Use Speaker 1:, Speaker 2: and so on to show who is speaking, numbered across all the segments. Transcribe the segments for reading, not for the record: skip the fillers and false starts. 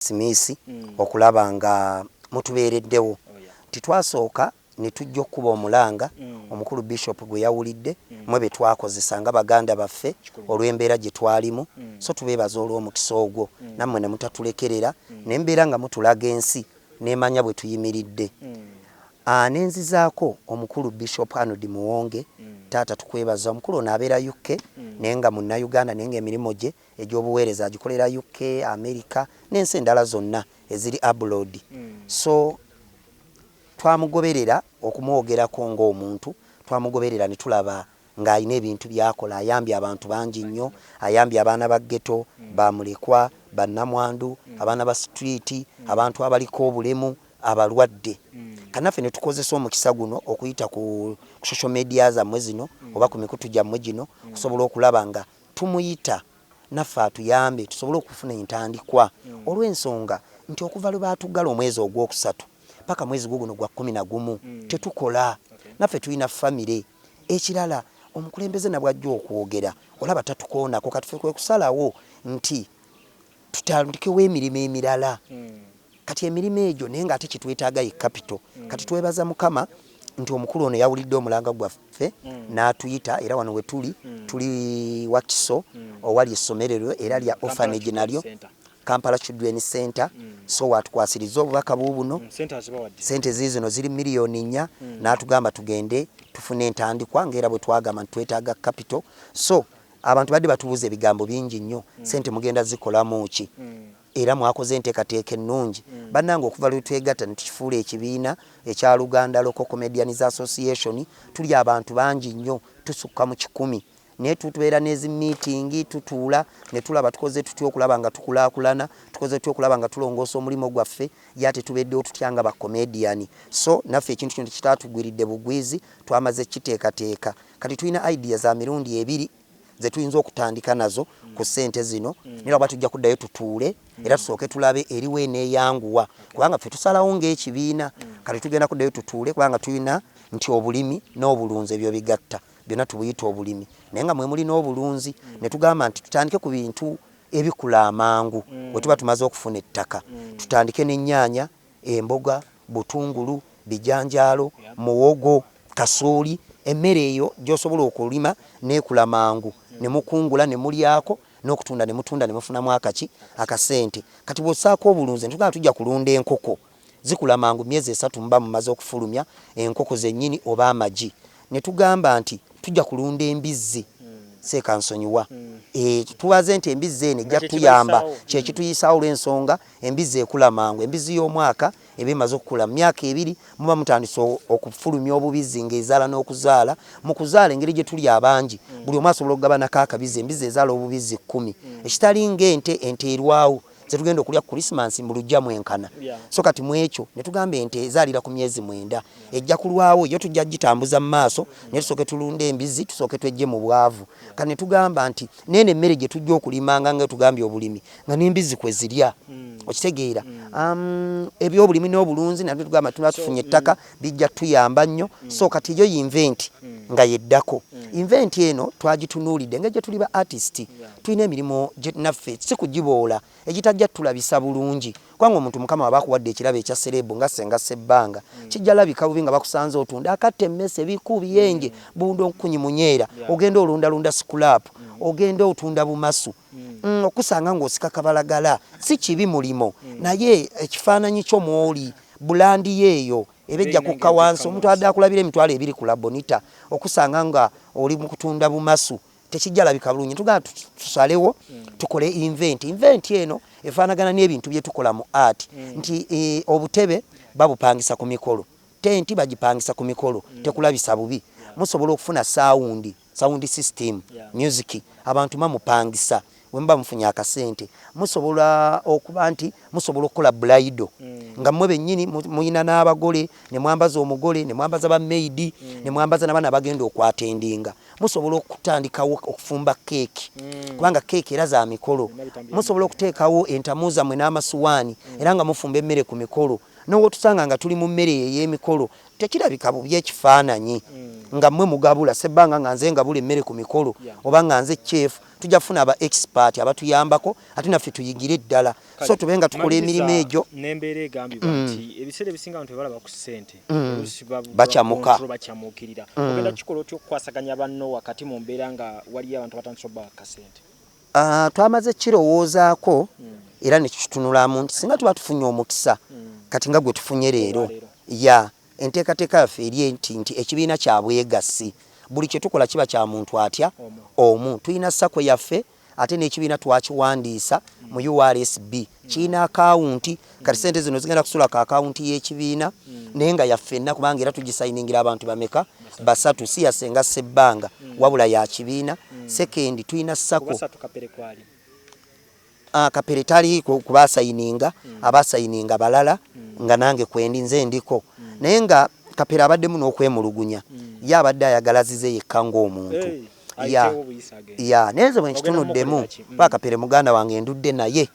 Speaker 1: Smith okulaba nga mutubeereddewo. Nti twasooka ne tujja okukuba omulanga omukulu Bishop gwe yawulidde, mwe be twakozesa nga baganda baffe olw'embeera gye twalimu. So tubeebaza olw'omukisa ogwo, nammwe ne mutatulekerera ne mubeera nga mutulaga ensi n'emanya bwe tuyimiridde. Ne nzizaako omukulu Bishop Arnold Muwonge, taata tukwebaza. Omukulu ono abeera UK naye nga Munnayuganda, naye ng'emirimu gye egy'obuweereza agikolera UK, America n'ensi endala zonna eziri abroad. So twamugoberera okumwogerako ng'omuntu, twamugoberera ne tulaba ng'alina ebintu by'akola, ayambye abantu bangi nnyo, ayambye abaana ba ghetto, bamulekwa, bannamwandu, abaana ba street, abantu abaliko obulemu, abalwadde. Kannaffe ne tukozesa omukisa guno okuyita ku social media zammwe zino oba ku mikutu gyammwe gino okusobola okulaba nga tumuyita naffe atuyambe tusobole okufuna entandikwa, olw'ensonga nti okuva lwe baatuggala omwezi ogwokusatu paka mwezi guguno gwa 11 tetukola. Naffe tulina famire. Ekirala, omukulembeze nabwajja okwogera olaba tatukoonako. Kati ffe kwe kusalawo nti tutandikewo emirimu emirala. Kati emirimu egyo naye ng'ate kyetwetaaga ye capital. Kati twebaza Mukama nti omukulu ono yawulidde omulanga gwaffe n'atuyita, era wano we tuli, tuli Wakiso owali essomerero era lya orphanage nalyo Kampala Children Center. So watukwasiriza obubaka buubuno, sente ziizino ziri miliyoni 4, n'atugamba tugende tufune entandikwa ng'era bwe twagamba nti twetaaga capital. So abantu badde batubuuza ebigambo bingi nnyo, sente mugenda zikolamu ki, era mwakoze enteekateeka ennungi. Bannange, okuva lwe twegatta ne tukifuula ekibiina ekya Luganda Local Comedians Association, tuli abantu bangi nnyo, tusukka mu 100, naye tubeera n'ezi meeting, tutuula ne tulaba tukoze tutya okulaba nga tukulaakulana, tukoze tutya okulaba nga tulongoosa omulimu gwaffe, ye ate tubeddewo tutya nga bacomedian. So naffe ekintu kino tekitaatugwiridde bugwizi, twamaze kiteekateeka. Kati tulina idea za mirundi ebiri ze tuyinza okutandika nazo ku ssente zino, naye lwakuba tujja kuddayo tutuule era tusooke tulabe eriwo eneeyanguwa, kubanga ffe tusalawo ng'ekibiina. Kati tugenda kuddayo tutuule, kubanga tulina nti obulimi n'obulunzi ebyo bigatta byonna tubuyita obulimi, naye nga mwe muli n'obulunzi, ne tugamba nti tutandike ku bintu ebikula amangu. Bwe tuba tumaze okufuna ettaka, tutandike n'ennyaanya, emboga, butungulu, bijanjaalo, muwogo, kasooli, emmere eyo gy'osobola okulima n'ekula mangu ne mukungula ne mulyako n'okutunda ne mutunda ne mufunamu akaki akasente. Kati bw'ossaako obulunzi, ne tugamba tujja kulunda enkoko, zikula mangu, myezi 3 muba mumaze okufulumya enkoko zennyini oba amagi. Ne tugamba nti tujja kulunda embizzi, seeka nsonyiwa, tubaze nti embizzi eno ejja tuyamba kyekituyisaawo, olw'ensonga embizzi ekula mangu. Embizzi y'omwaka eba emaze okukula, mu myaka 2 muba mutandise okufulumya obubizzi ng'ezaala n'okuzaala. Mu kuzaala, engeri gye tuli abangi, buli omu asobola okugabanako akabizzi. Embizzi ezaala obubizzi 10, ekitali ng'ente. Ente erwawo zetugenda okulya ku Christmas mu lujja mwenkana. So kati mu ekyo ne tugamba ente ezaalira ku myezi 9 ejja kulwawo, yo tujja gitambuza mu maaso, naye tusooke tulunde embizzi, tusooke twejje mu bwavu. Kati ne tugamba nti neeno emmere gye tujja okulimanga, nga tugambye obulimi nga n'embizzi kwe zirya, okitegeera? Ebyobulimi n'obulunzi nabyo tugamba tuba tufunye ettaka, bijja tuyamba nnyo. So kati yo event nga yeddako, event eno twagitunuulidde engeri gye tuli ba artist, tulina emirimu naffe si kugiboola egitajja tulabisa bulungi, kubanga omuntu Mukama waba akuwadde ekirabo ekya celeb nga Senga Sebbanga, kijja labika bubi nga bakusanze otunda akatta, emmese, biku biyenje, bundo nkunyi munyeera, ogenda olundalunda scrap, ogenda otunda bumasu. Okusanga ng'osika kabalagala si kibi mulimo, naye ekifaananyi kyo mwoli brand yeeyo eba ejja kukka wansi. Omuntu adde akulabira 20,000 ku Labonita, okusanga nga oli mu kutunda bumasu, tekijja labika bulungi. Tugamba tusalewo tukole event. Event eno efaanagana n'ebintu bye tukola mu art, nti obutebe babupangisa ku mikolo, tenti bagipangisa ku mikolo, tekulabisa bubi. Musobola okufuna sound system, music, abantu bamupangisa. Bwe muba mufunye akasente, musobola okuba nti musobola okukola bridal nga mmwe bennyini muyina n'abagole, ne mwambaza omugole, ne mwambaza bamaid, ne mwambaza n'abaana abagenda okwattendinga. Musobola okutandikawo okufumba keeki, kubanga keeki era za mikolo. Musobola okuteekawo entamu zammwe n'amasuwaani era nga mufumba emmere ku mikolo. N'owotusanga nga tuli mu mmere ey'emikolo, tekirabika bubi ekifaananyi nga mmwe mugabula sebbanga, nga nze ngabula emmere ku mikolo oba nga nze chef. Tujja kufuna aba expert abatuyambako, ate naffe tuyigire ddala, so tube nga tukola emirimu egyo.
Speaker 2: N'embeera egambibwa nti ebiseera ebisinga abantu tebalaba ku ssente, oluusi
Speaker 1: Bakyamuka.
Speaker 2: Bakyamuukirira. Ogenda kikola otya okukwasaganya banno wakati mu mbeera nga waliyo abantu abatandise obbawa kasente?
Speaker 1: Ah, twamaze kirowoozaako era ne tukitunulamu nti singa tuba tufunye omukisa kati nga gwe tufunye leero,
Speaker 2: Olwaleero.
Speaker 1: Ya enteekateeka yaffe eri nti ekibiina kya bwegassi, buli kye tukola kiba kya muntu atya?
Speaker 2: Omu.
Speaker 1: Omu. Tulina SACCO yaffe, ate n'ekibiina twakiwandiisa mu URSB, kirina akawunti. Kati sente zino zigenda kusula ku akawunti y'ekibiina, naye nga yaffenna, kubanga era tugisayiningira abantu bameka? Basatu. Si yasenga Sebbanga, wabula ya kibiina. Second, tulina SACCO.
Speaker 2: Basatu Kapere kwali?
Speaker 1: Ah, Kapere tali kubasayininga. Abasayininga balala nga nange kwendi, nze ndiko, naye nga Kapere abaddemu n'okwemulugunya, ye abadde ayagala zize yekka ng'omuntu.
Speaker 2: Hey,
Speaker 1: Ya.
Speaker 2: ayiteewo buyisa agende.
Speaker 1: Ya, naye nze bwe
Speaker 2: Ogenda
Speaker 1: nkitunuddemu,
Speaker 2: mumukolera ki?
Speaker 1: kuba Kapere muganda wange, ndudde naye,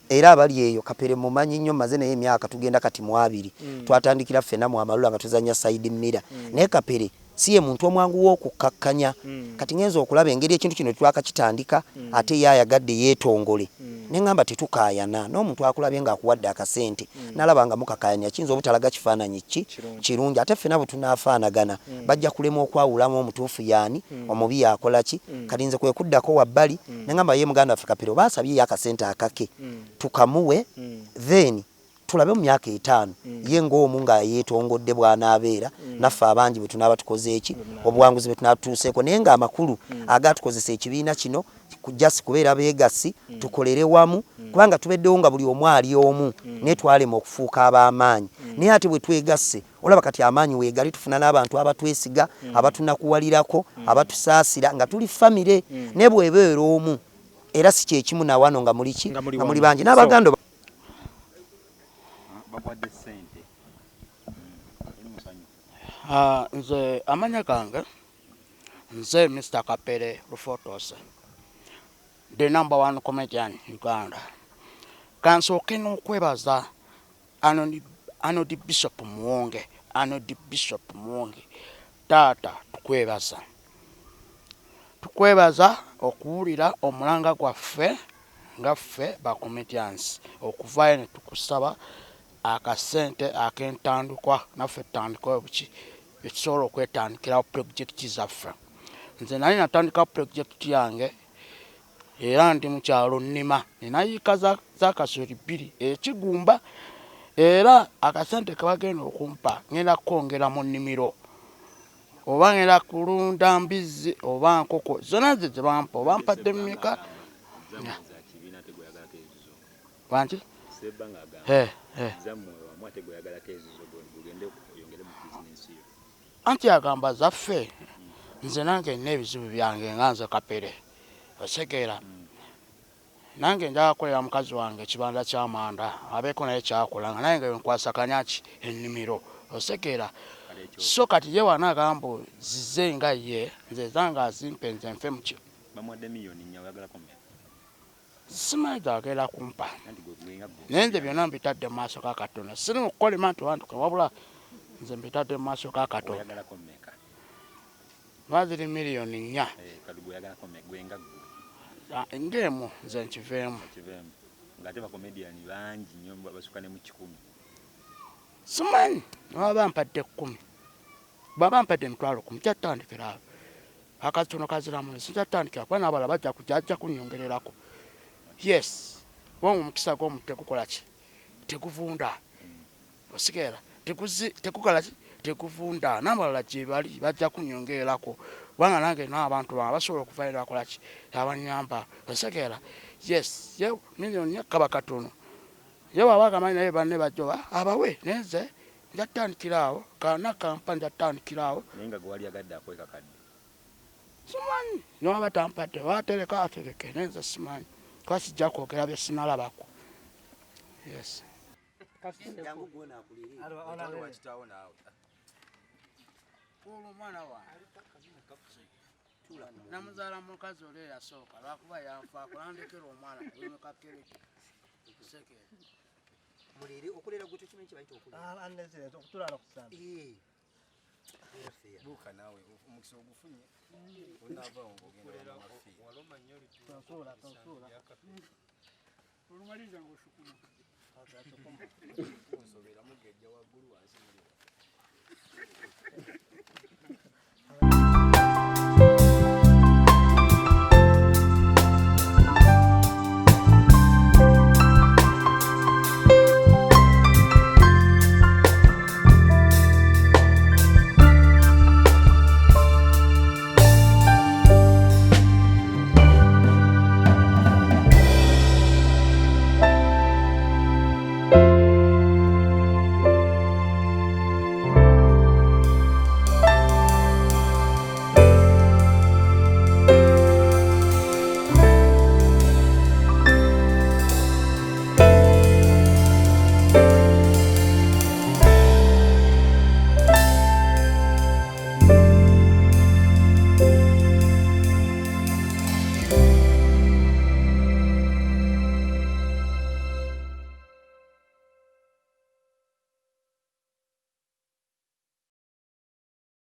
Speaker 1: era abali eyo Kapere mumanyi nnyo, maze naye emyaka tugenda kati mu 20. Twatandikira ffenna mu Amalula nga tuzanya side mirror, naye Kapere si ye muntu omwangu w'okukkakkanya. Kati ngenza okulaba engeri ekintu kino twakakitandika, ate ye ayagadde yeetongole, ne ŋŋamba tetukaayana n'omuntu akulabye ng'akuwadde akasente, n'alaba nga mukakaayanya, kiyinza obutalaga kifaananyi ki
Speaker 2: Kirungi.
Speaker 1: kirungi. Ate ffena bwe tunaafaanagana, bajja kulema okwawulamu omutuufu yaani, omubi yakola ki. Kati nze kwe kuddako wabbali ne ŋŋamba ye muganda waffe Kapere oba asabye ye akasente akake, tukamuwe, then tulabe mu myaka 5 ye ng'omu nga yeetongodde bw'anaabeera, naffe abangi bwe tunaaba tukoze eki, obuwanguzi bwe tunaaba tutuuseeko. Naye ng'amakulu agatukozesa ekibiina kino just kubeera beegassi, tukolere wamu, kubanga tubeddewo nga buli omu ali omu, naye twalema okufuuka ab'amaanyi. Naye ate bwe twegasse, olaba kati amaanyi weegali, tufuna n'abantu abatwesiga, abatunakuwalirako, abatusaasira nga tuli famire. Naye bw'ebeera omu, era si kyekimu nawano nga muli ki?
Speaker 2: Nga muli
Speaker 1: Nga muli
Speaker 2: wamu.
Speaker 1: bangi n'abaganda.
Speaker 3: Bakuwadde ssente, oli musanyufu?
Speaker 4: Ah, nze amanya gange nze Mr Kapere Rufotose, the number one comedian Uganda. Kansooke n'okwebaza Arnold Bishop Muwonge. Arnold Bishop Muwonge, taata, tukwebaza, tukwebaza okuwulira omulanga gwaffe nga ffe ba comedians, okuvaayo ne tukusaba akasente ak'entandikwa, naffe tutandikewo buki ekisobola okwetandikirawo pulojekiti zaffe. Nze nali natandika pulojekiti yange, era ndi mukyalo nnima, nina yiika za kasooli 2 ekigumba, era akasente kebagenda okumpa ngenda kukwongera mu nnimiro, oba ngenda kulunda mbizzi oba nkoko, zonna nze zebampa, oba mpadde mmeka.
Speaker 3: Zammwe za kibiina, ate gweyagalako ezizo.
Speaker 4: Wangi?
Speaker 3: Sebbanga agamba
Speaker 4: Eh, eh.
Speaker 3: zammwe wamu, ate gweyagalako ezizo, gugende oyongere mu bizinensi yo.
Speaker 4: Anti agamba zaffe, nze nange nina ebizibu byange nga nze Kapere, osegeera? Nange njagala kukolera mukazi wange ekibanda kyamanda, abeeko naye kyakola, nga naye nga nkwasakanya ki ennimiro, osegeera? So kati ye wana agamba zize nga ye, nze zange azimpe, nze nfe mukyo.
Speaker 3: Bamuwadde miliyoni 4, oyagalako mmeka?
Speaker 4: Simanyi gagenda kumpa.
Speaker 3: Anti gwe gwenga gwe.
Speaker 4: Naye nze byonna mbitadde mu maaso ga Katonda. Siri mu kukolima nti wantuka, wabula nze mbitadde mu maaso ga Katonda.
Speaker 3: Oyagalako mmeka?
Speaker 4: Ba ziri miliyoni 4.
Speaker 3: Eh, kati gweyagalako mmeka gwenga gwe?
Speaker 4: Ah, ng'emu nze nkiveemu.
Speaker 3: Okiveemu, ng'ate bakomediani bangi nnyo, basuka ne mu 100.
Speaker 4: Simanyi, baba mpadde 10, baba mpadde 100,000, kyatandikira awo akatono kaziramu, sikyatandikira, kuba n'abalala bajja kujja, ajja kunyongererako. Yes, kubanga omukisa gw'omuntu tegukola ki, teguvunda, osikeera? Tegukola ki, teguvunda. N'abalala gye bali bajja kunyongererako, kubanga nange n'abantu bange basobola okuvayo ne bakola ki, abanyamba, osikeera? Yes, ye miliyoni kaba katono. Ye bw'aba agamanyi naye banne bajja oba abawe, naye nze nja kutandikira awo kana kampa, nja kutandikira awo.
Speaker 3: Naye nga gwe wali agadde akweka kadde.
Speaker 4: Simanyi, newaba tampadde, oba atereka atereke, naye nze simanyi, kuba sijja kwogera bye sinalabako. Yes.
Speaker 5: Wakitaawo naawe.
Speaker 4: Olwo omwana wange namuzaala mukazi oli eyasooka, lwakuba yanfaako nandekera omwana. Kakere.
Speaker 1: Mulere okulera gwe tokimanyi kye bayita okulera.
Speaker 6: Ah, anezire okutulala kusamba.
Speaker 1: Eh. Beera fair.
Speaker 5: Buuka naawe omukisa ogufunye onaavaawo ng'ogenda wamafi.
Speaker 7: Waloma nnyo olituuka
Speaker 6: Tonsuula, tonsuula.
Speaker 4: Olumaliriza ng'osukuma.
Speaker 5: Nsobera mugejja waggulu wansi muli.